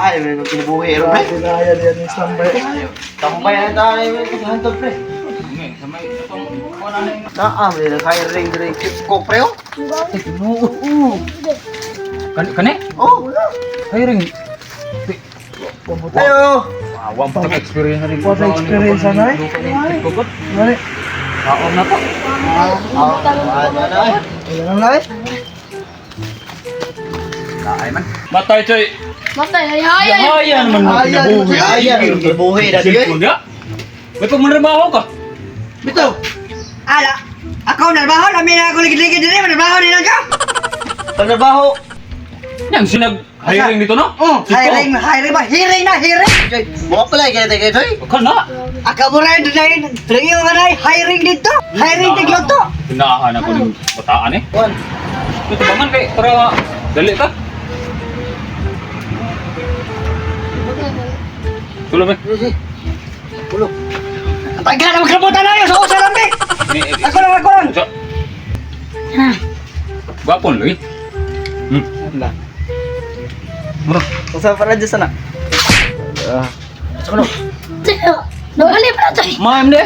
Ay, may nung kinabuhi, ero, pre. Grabe na yan yung standby. Tambay na tayo, may kasahantod, pre. Naa, may nag-hiring dire chief ko, pre, oh. Kani kani? Oh, Hiring. ayo. Wang pa experience na rin. Wala experience na, eh. Ngani, Kaon na to. Ah, ano na, eh. wala na eh. Kaay man. Matay choy. Matay, ay ay ay. Ayan man mo Ayan, kinabuhi. Ayan, yung kinabuhi na diyo, eh. Cellphone ya. May pagmanrabaho ka. Bitaw. Ala, ako narbaho, namin na ako ligid-ligid din, narbaho din ako. Pagtrabaho. Yang sinag hiring dito no? Oh, hiring, hiring ba? Hiring na, hiring. Choy, buka pala, kaya tayo, choy. Kana. Ako mo rin, doon rin yung kanay, hiring dito. Hiring tigloto. Tindahan ako ng bataan eh. One. Ito ba man kay para dali ka? Tulo ba? Ulo. Ang tagal na magkabutan na yun, sa usa lang, be. Ako lang, ako lang. Sa. Gwapon lagi. Mura. Usa para dyan sana. Nabali pa na, choy. Maam de.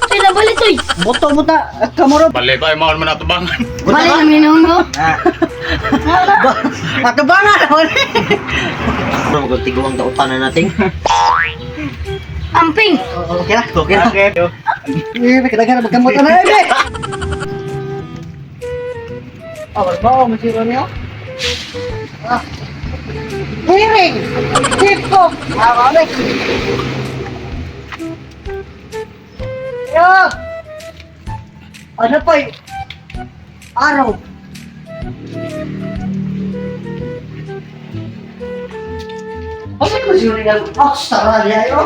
Choy, nabali, choy. Buto, buta, kamuro. Bale ba maon man atubangan. Bali na minuno. Ato ba nga naman? Bro, magtigo ang dautan na natin. Amping. Okay na, Okay na. Eh, may kadagan na magkamutan na yun, be. Oh, barbaho, masiro niyo. Ah. Hiring! Chief ko! Ah, kami. Yo! Ano pa eh? Araw. Ano yung masiro niyo? Australia, yo?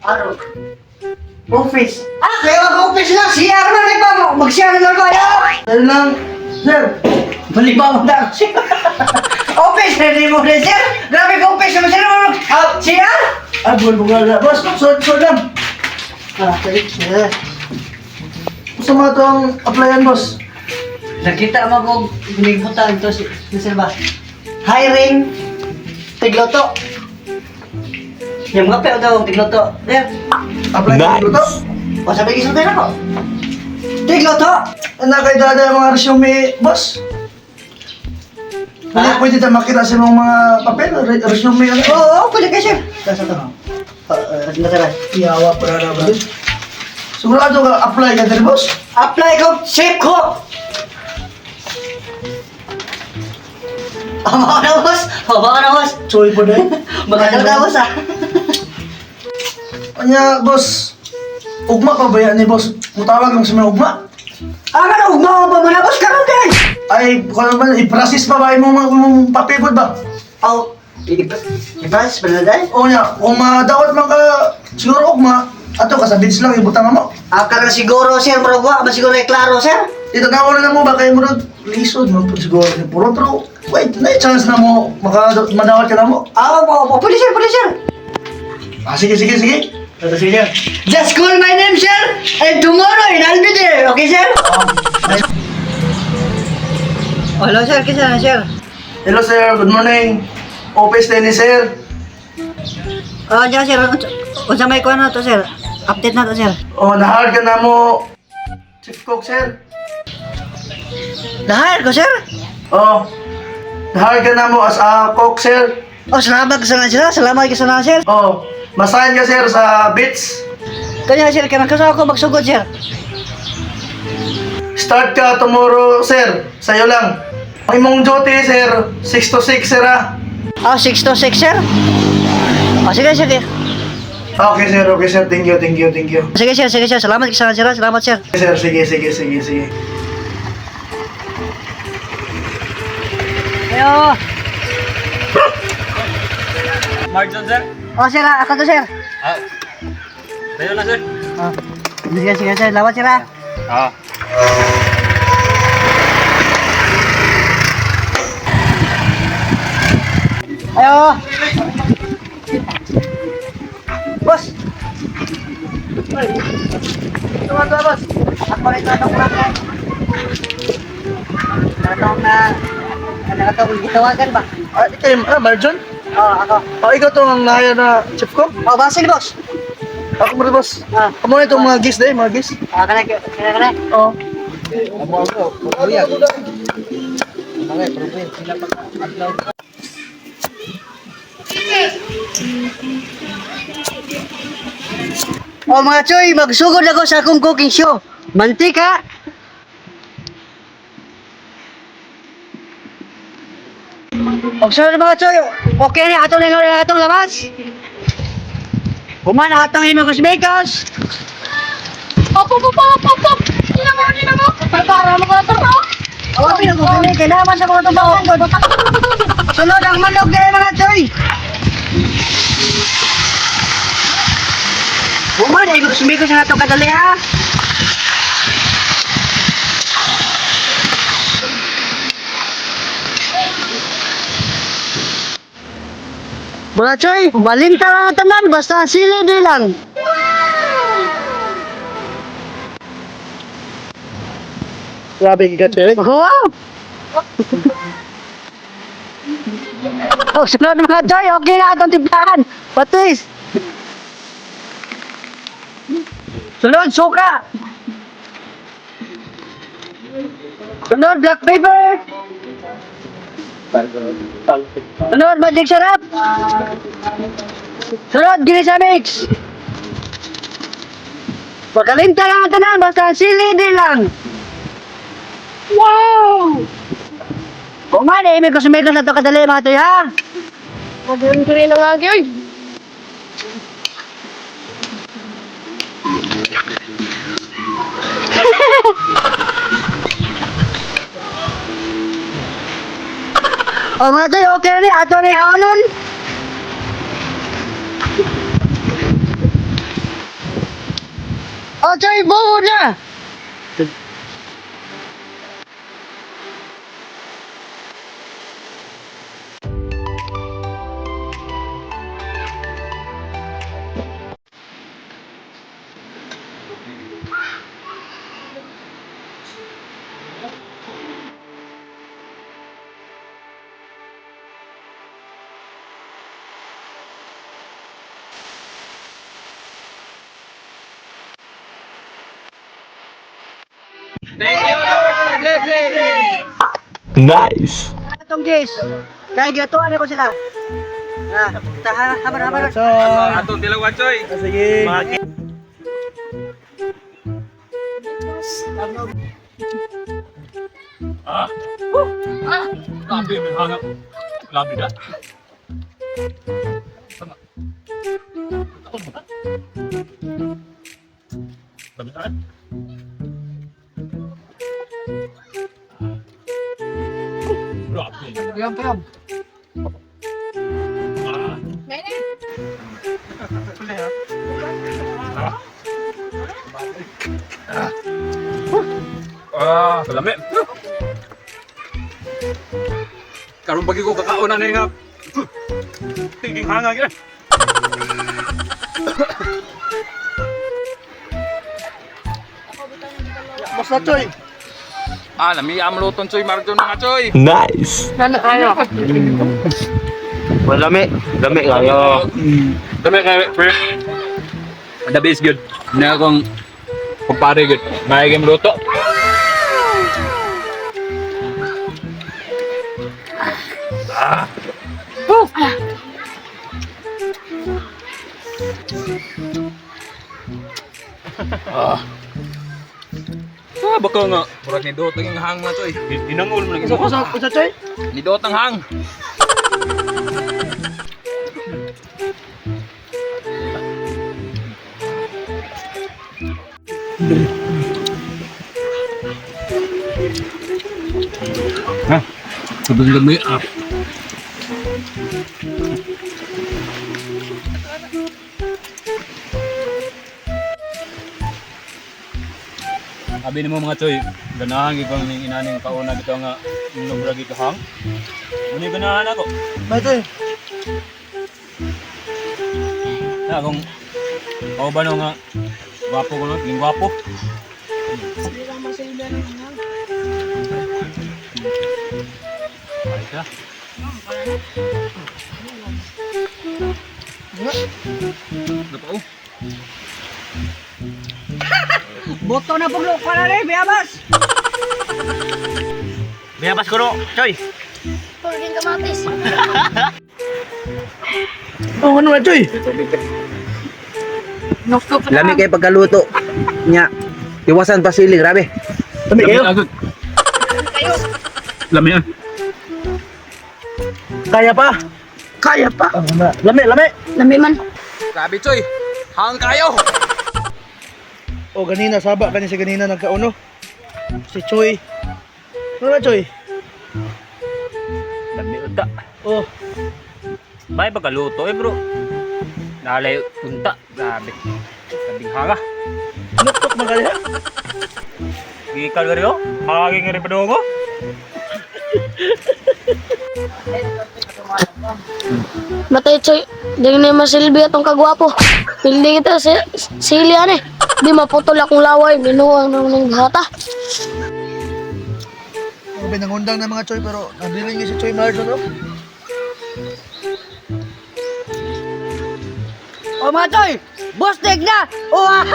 Araw. Office. Ah, kaya mag-office na. CR na rin ba? Mag-CR na lang kayo. Dahil lang, sir. Balik ba mo na? Office na rin mo rin, sir. Grabe ka office naman, sir. Ah, CR? Ah, buwan buwan na. Boss, sort, sort lang. Ah, sorry, sir. Usa mga to ang applyan, boss. Nakita mo kung binigbutan ito, si sir ba? Hiring tigloto. Yung mga pero daw, tigloto. Sir, Apply ka dito. o sabi gisulti na ko. Tigloto! Anak kay dada ang mga resume, boss. Hindi Ha? pwede tayo makita sa imong mga papel, resume, ano. Oo, oo, pwede ka, sir. Nasa to. Nasa ba? Iyawa pa na ba? Sigurado ka, apply ka diri, boss. Apply ko, safe ko! Aba ka na, boss! Aba ka na, boss! Sorry po dahil. Maganda ka, boss, ah! Anya, boss, ugma pa ba yan ni boss? Mutawag lang sa mga ugma. Ah, ano, ugma ba man na, boss? Karoon ka! Ay, kung ano ba, i-process pa ba imong mga imong papel ba? Oh, i-pass ba na dahil? O niya, kung madawat man ka, siguro ugma, ato ka sa beach lang, ibutang mo. Ah, karon siguro, sir, murag wa, ba siguro ay klaro, sir? Itanaw na mo ba kay murag lisod man pud siguro ni puro pero wait, na chance na mo maka madawat ka na mo. Ah, opo, opo, pwede, sir, pwede, sir! Ah, sige, sige, sige. Ito, sige, sir. Just call my name, sir, and tomorrow, and I'll be there, okay, sir? Oh, hello, sir, kisa na, sir. Hello sir, good morning. Office din ni sir. Ah, diyan, sir, unsa may kuha na to, sir? Update na to, sir. Oh, nahard ka na mo Chief Cook sir. Nahire ko, sir? Oh. Nahard ka na mo as a cook sir. Oh, salamat ka sa sir. Salamat ka sa sir. Oh, masign ka sir sa beach. Kanya sir, kanang kaso ako magsugod sir. Start ka tomorrow sir. Sa'yo lang. Ang imong duty sir, 6 to 6 sir ah. Ah, 6 to 6 sir. Oh, sige, sige. Okay sir, okay sir. Thank you, thank you, thank you. Sige sir, sige sir. Salamat ka sa sir. Salamat sir. Sir, sige, sige, sige, sige. Ayo. Marjon sir. Oh sir, ah, ako to sir. Ah. Tayo na sir. Oh. Sige, sige sir. Salamat sir ah. Ah. Ayo. Boss. Tuwa to, boss. Ako rin ito, ako na. Tatong na. Ano ka to? Gitawagan ba? Ah, ikaw, Marjon? Oh, ako. Oh, ikaw tong ang nahaya na chef ko? Oh, basil boss. Ako mo rin, boss. Ah. Amo na itong mga gis day, mga gis. Ah, kana kana kana. Oo. Oh, mga choy, magsugod ako sa akong cooking show. Mantika. Og sunod mga choy, okay na atong na atong labas. Human atong imong cosmetics. Op, op, op, op, op, op. Hindi na mo, hindi na mo. Para mo ko na to. Oh, pinaguguli kailangan sa mga tubangan ko. Sunod ang manok dahil mga choy. Human ay cosmetics na atong kadali ha. Mga choy, balinta lang ang tanan, basta sili di lang. Grabe, gigat, eh. Wow! Oh, sunod mga Joy, okay na atong timplahan. Patis. Sunod, suka. Sunod, black pepper. Sunod, magic sarap. Sunod, ginisa mix. Pagkalinta lang ang tanan, basta sili di lang. Wow! Kung nga na, may kusumikos na to kadali mga toy, ha? Magayon ko rin ang agi, oy. O mga toy, okay na ni, ato na yung haonon. O toy, buo na! Nice. Atong guys, kaya gatuan ako sila. Ah, taha, habar, habar. Atong tilawan choy. Sige. Ah. Grabe may hangap. Grabe na. Tama. Tama. Tama. Grabe. Payong, payong. Ah. Ah, kalami. Karon pagi ko kakaon na nga. Tinging hanga gyud. Basta, Choy. Ah, lami am luton choy Marjon mga choy. Nice. Malami. Lami kayo. Dami kay pre. The best good. Na akong kumpare good. May game luto. Ah. Ah, baka nga. Murag ni Dot ang hang mga choy. Hinangol mo lagi. Usa, usa, Choy. Ni Dot ang hang. Ha? Sabang gamay ah. Abi nimo mga choy, ganahan gyud ko ning inaning kauna bitaw nga inog ra gyud hang. Ano yung ganahan ako? May, Choy. Na kung ako ba no nga gwapo ko no, ning gwapo. Wala. Ano oh? Boto na puglo ka na rin, biyabas. Biyabas ko no, Choy. Purging kamatis. Oh, ano na, Choy? Lami kay pagkaluto. Nya. Iwasan pa sili, grabe. Lami kayo. Agad. Lami ah. Kaya pa. Kaya pa. Lami, lami. Lami man. Grabe, Choy. Hang kayo. O ganina, saba kani si ganina nagkauno. Si Choy. Ano na, Choy? Lami unta. Oh, May pagkaluto eh, bro. Nalay unta. Grabe. Labing hanga. nuktok man kaya. Gikan ka rin oh. Hangin nga rin pa doon ko. Matay, Choy. Di na masilbi atong kagwapo. Pildi kita si sili ane. Di maputol akong laway. Minuang nang ng hata. Ang pinangundang ng mga Choy pero nabiling niya si Choy Marzo, no? O mga choy, bustig na. O ah.